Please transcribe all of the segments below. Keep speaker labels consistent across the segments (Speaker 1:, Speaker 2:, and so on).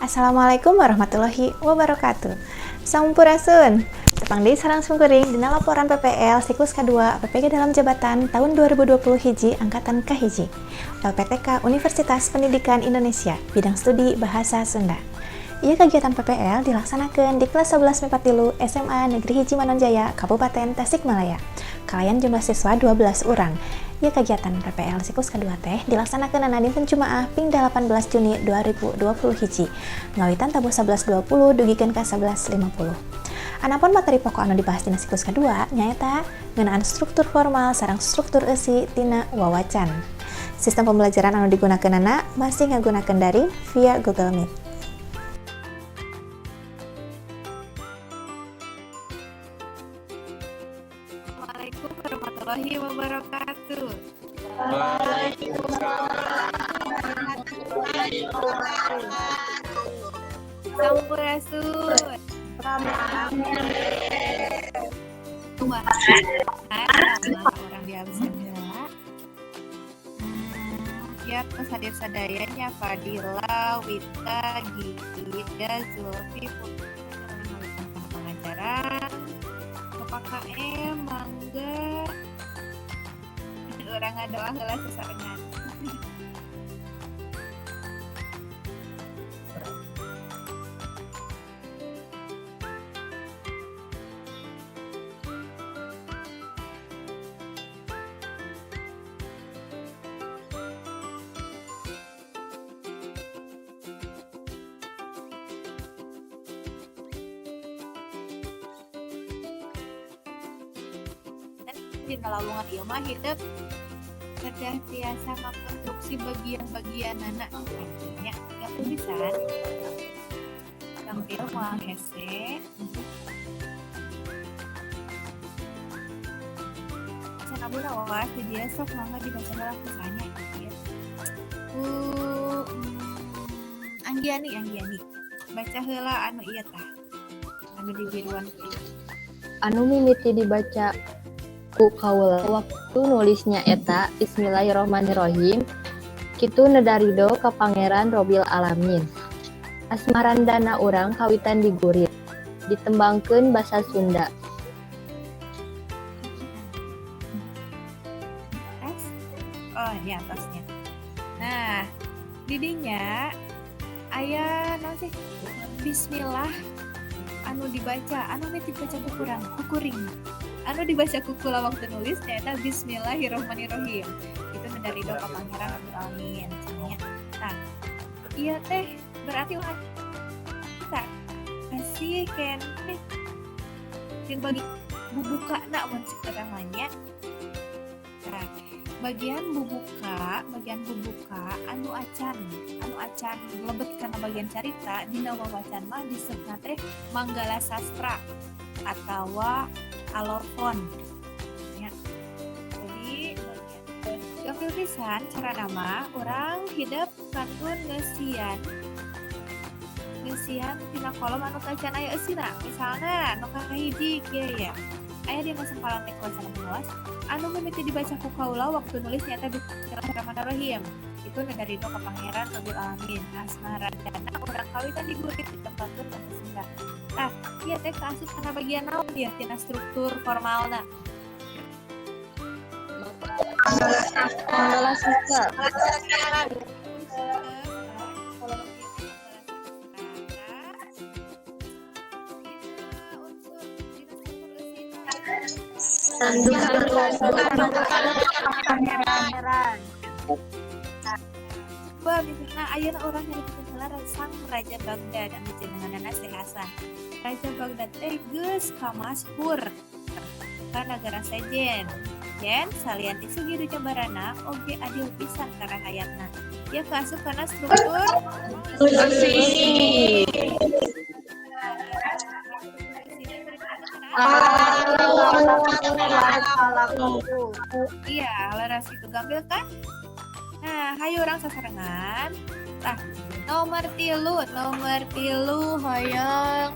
Speaker 1: Assalamualaikum warahmatullahi wabarakatuh. Sampurasun. Tepang deui sareng simkuring dina laporan PPL siklus kedua PPG dalam jabatan tahun 2020 hiji angkatan kahiji. LPTK Universitas Pendidikan Indonesia, bidang studi Bahasa Sunda. Ieu kegiatan PPL dilaksanakan di kelas 11 MIPA 3 SMA Negeri Hiji Manonjaya, Kabupaten Tasikmalaya. Kalayan jumlah siswa 12 orang. Ieu kegiatan PPL siklus kedua teh dilaksanakan dinten Jumaah ping 18 Juni 2020 hiji. Ngawitan tabuh 11.20 dugikeun ka 11.50. Anapun materi pokok anu dibahas dina siklus kedua nyaeta ngeunaan struktur formal sareng struktur eusi tina wawacan. Sistem pembelajaran anu digunakeunana masih ngagunakeun daring via Google Meet.
Speaker 2: Assalamualaikum warahmatullahi wabarakatuh.
Speaker 3: Waalaikumsalam warahmatullahi wabarakatuh.
Speaker 2: Sampurasun. Kumaha urang di absen heula. Ya, tos hadir sadayanya Fadila, Wita, Gida, Zulfi, Putri, pengajaran. Bapak KM, mangga. Urang ngadoa heula sasarengan. Dina lawungan ieu mah hidup kedah tiasa ngakonstruksi bagian-bagianana, nya gampil pisan, gampil, moal hese. Can Abu Nawas di dieu, sok mangga dibaca heula kisahnya ieu ku Anggiani. Anggiani, baca heula anu ieu tah, anu di biruan ku ieu.
Speaker 4: Anu mimiti dibaca ku kaula waktu nulisnya eta Bismillahirrahmanirrahim, kitu neda ridho ka Pangeran Robbil Alamin. Asmarandana urang kawitan digurit, ditembangkeun basa Sunda.
Speaker 2: Tas? Oh ya, tasnya. Nah, didinya aya naon sih, bismillah anu dibaca, anu mimiti dibaca ku kurang ku kuring, anu dibaca ku kula waktu nulis ternyata Bismillahirrahmanirrahim, itu neda ridho ka Pangeran Rabbil Alamin cenah. Nah, ieu teh berarti urang kita masih keneh yang bagi bubuka nak mun namanya. Nah, bagian bubuka anu acan lebet kana bagian carita, dina wawacan mah disebutna teh manggala sastra atawa alofon ya. Jadi bagian gampil pisan, cara nama urang hidup kantun ngeusian ngeusian tina kolom anu tacan aya eusina. Misalna nu kahiji kieu ya, aya dina sempalan teh kuasa luas, anu mimiti dibaca ku kaula waktu nulis nyata Bismillahirrahmanirrahim, itu neda ridho ka Pangeran Rabbil Alamin, asmarandana urang kawitan digurit, ditembangkeun bahasa Sunda. Nah, ieu teh kaasup kana bagian naon ya tina struktur formalna?
Speaker 4: Manggala sastra.
Speaker 2: Kalau ieu teh manggala sastra, dina unsur, dina struktur eusina.
Speaker 3: Pangeran.
Speaker 2: Coba misalnya ayeuna urang nyaritakeun heula sang Raja Baghdad anu jenenganna Syekh Hasan. Raja Baghdad teh geus kamaskur ka nagara sejen. Yen salian ti sugih jembarana oge adil pisan ka rahayatna. Ieu kaasup kana struktur
Speaker 3: Eusi.
Speaker 2: Iya, leres itu, gampil kan? Nah, hayu urang sasarengan. Tah, nomor 3 hoyong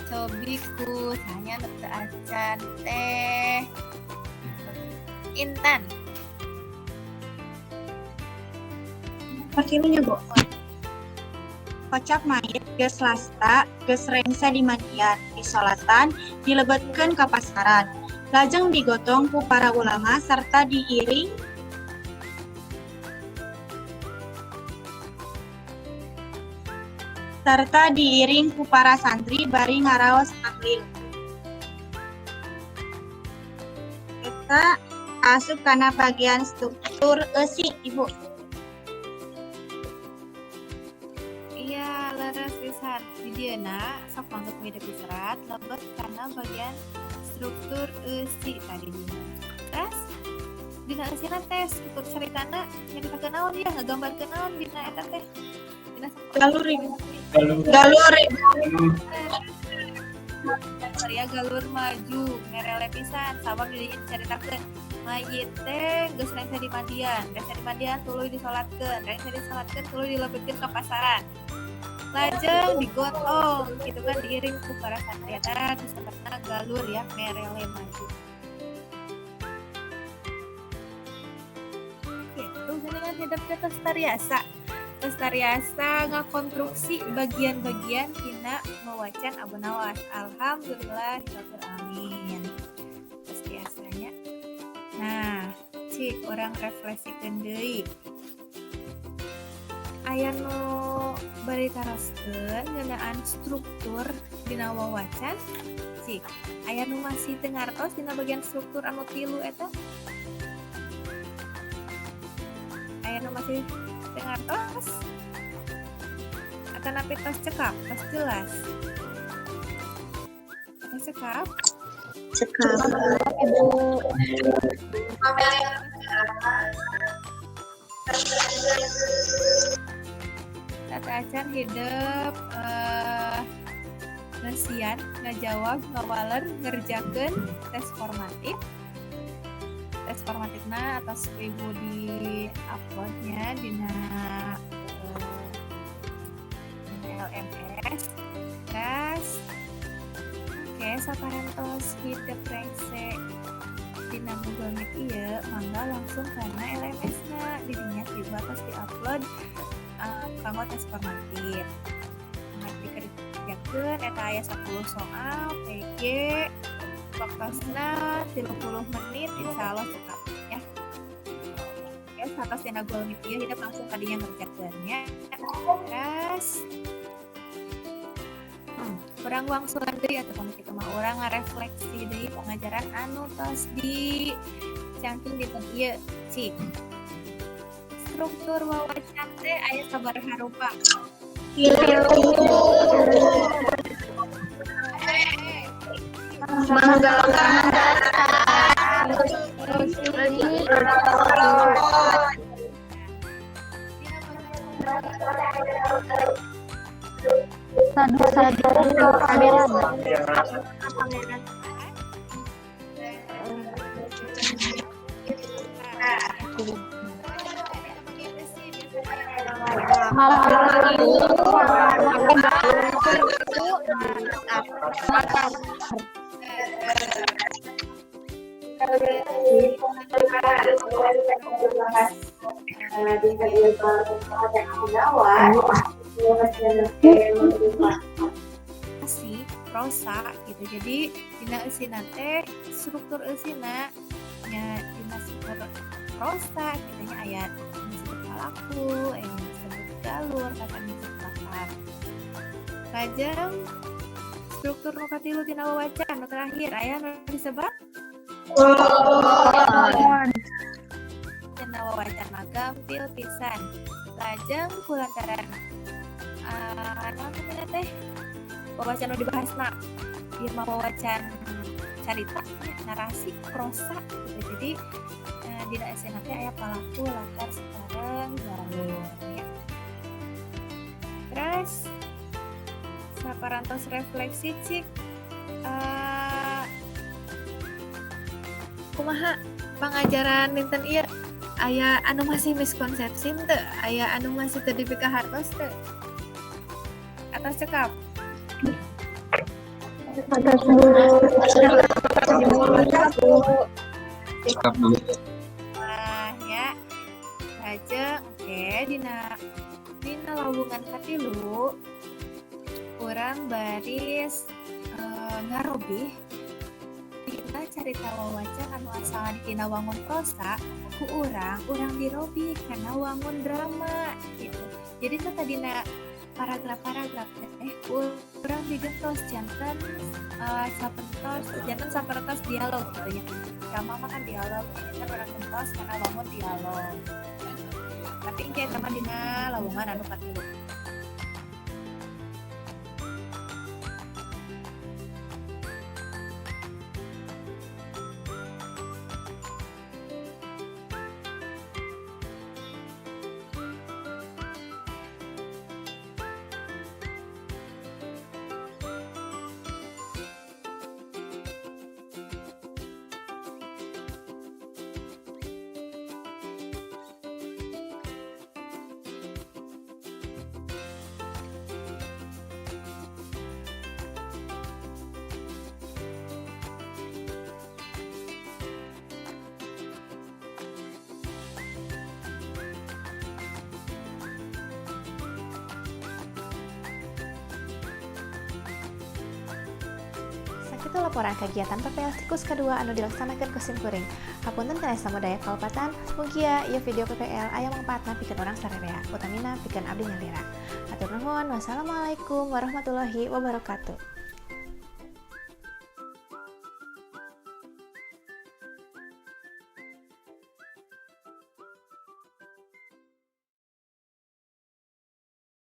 Speaker 2: cobi ku tanya nu teu acan teh Intan.
Speaker 5: Nomor 3-nya, Bu.
Speaker 3: Kocap mayit geus lasta, geus rengse dimandian, disolatan, dilebetkeun ka pasaran. Lajeng digotong ku para ulama serta diiring ku para santri bari ngaraos tahlil. Eta asup kana bagian struktur eusi, Ibu.
Speaker 2: Iya, leres pisan. Di dieuna sok mangga ku hidep diserat lebet kana bagian struktur eusi tadi dina. Terus dina eusina teh struktur caritana nyaritakeun naon ya, ngagambarkeun naon dina eta teh? Dina
Speaker 3: Galur, Ibu.
Speaker 5: Galur.
Speaker 3: Galur, Ibu.
Speaker 2: Ya, galur maju merele pisan sabab di dinya dicaritakeun mayit teh geus rengse dimandian, rengse dimandian tuluy disolatkeun, rengse disolatkeun tuluy dilebetkeun ka pasaran, lajeng digotong gitu kan, diiring ku para santri. Eta disebutna galur ya, merele maju gitu. Geuningan hidep teh tos tariasa, tos tariasa ngakonstruksi bagian-bagian tina wawacan Abu Nawas. Alhamdulillah rabbil alamin, tos biasanya. Nah, cik urang refleksikeun deui. Aya nu bade taroskeun ngeunaan struktur dina wawacan? Cik, aya nu masih teu ngartos dina bagian struktur anu tilu eta? Aya nu masih teu ngartos? Atanapi tos cekap, tos jelas? Tos cekap?
Speaker 3: Cekap.
Speaker 4: Ibu.
Speaker 2: Sateuacan hidep ngeusian, ngajawab, ngawaler, ngerjakeun tes formatif. Tes formatifna atos ku Ibu di uploadnya dina dina LMS. Terus oke, saparantos hidep rengse dina Google Meet ieu, mangga langsung kana LMS na. Di dinya ku Ibu atos di-upload kanggo tes formatif. Nah, dikerjakeun eta aya 10 soal PG, waktosna 30 menit, insyaallah cekap ya. Oke, satos dina Google Meet ieu hidep langsung ka dinya ngerjakeun nya. Terus urang wangsulan deui atuh pamit kitu mah, urang ngarefleksi deui pengajaran anu tos di cangking dinten ieu. Cik. Struktur wawacan teh aya sabaraha rupa?
Speaker 3: Tilu. Mangga.
Speaker 2: Dina
Speaker 4: Sadu sadu pangeran.
Speaker 3: Pangeran.
Speaker 2: Bagian eusi biasanya.
Speaker 4: Malam.
Speaker 3: Latar.
Speaker 2: Sih prosa gitu. Jadi dina eusina teh struktur eusina nya dina struktur prosa gitu nya, aya disebut palaku, aya disebut galur, kata disebut latar. Lajeng struktur nu katilu tina wawacan nu terakhir aya nu disebat? Tina wawacan mah gampil pisan. Lajeng kulantaran naon namina teh, wawacan nu dibahasna ieu mah wawacan carita nya, narasi prosa gitu. Jadi dina eusina teh aya palaku, latar, sareng galur nya. Terus saparantos refleksi, cik kumaha pangajaran dinten ieu? Aya anu masih miskonsepsi teu? Aya anu masih teu dipikahartos teu? Atos cekap?
Speaker 4: Atos, Bu.
Speaker 5: Cekap, Bu.
Speaker 2: Wah ya. Lajeng oke, dina dina lawungan katilu Urang baris ngarobih tina carita wawacan anu asalna dina wangun prosa, ku urang urang dirobih kana wangun drama gitu. Jadi tuh tadina paragraf-paragraf teh ku urang digentos janten sapentos janten sapertos dialog gitu ya. Drama mah kan dialog, ini kan urang gentos kana wangun dialog. Tapi engke eta mah dina lawungan anu katilu.
Speaker 1: Sakitu laporan kegiatan PPL siklus kedua anu dilaksanakan ku simkuring. Hapunten kana samudaya kalepatan, mugia ieu video PPL aya mangpaatna pikeun urang sararea, utamina pikeun abdi nyalira. Hatur nuhun, wassalamualaikum warahmatullahi wabarakatuh.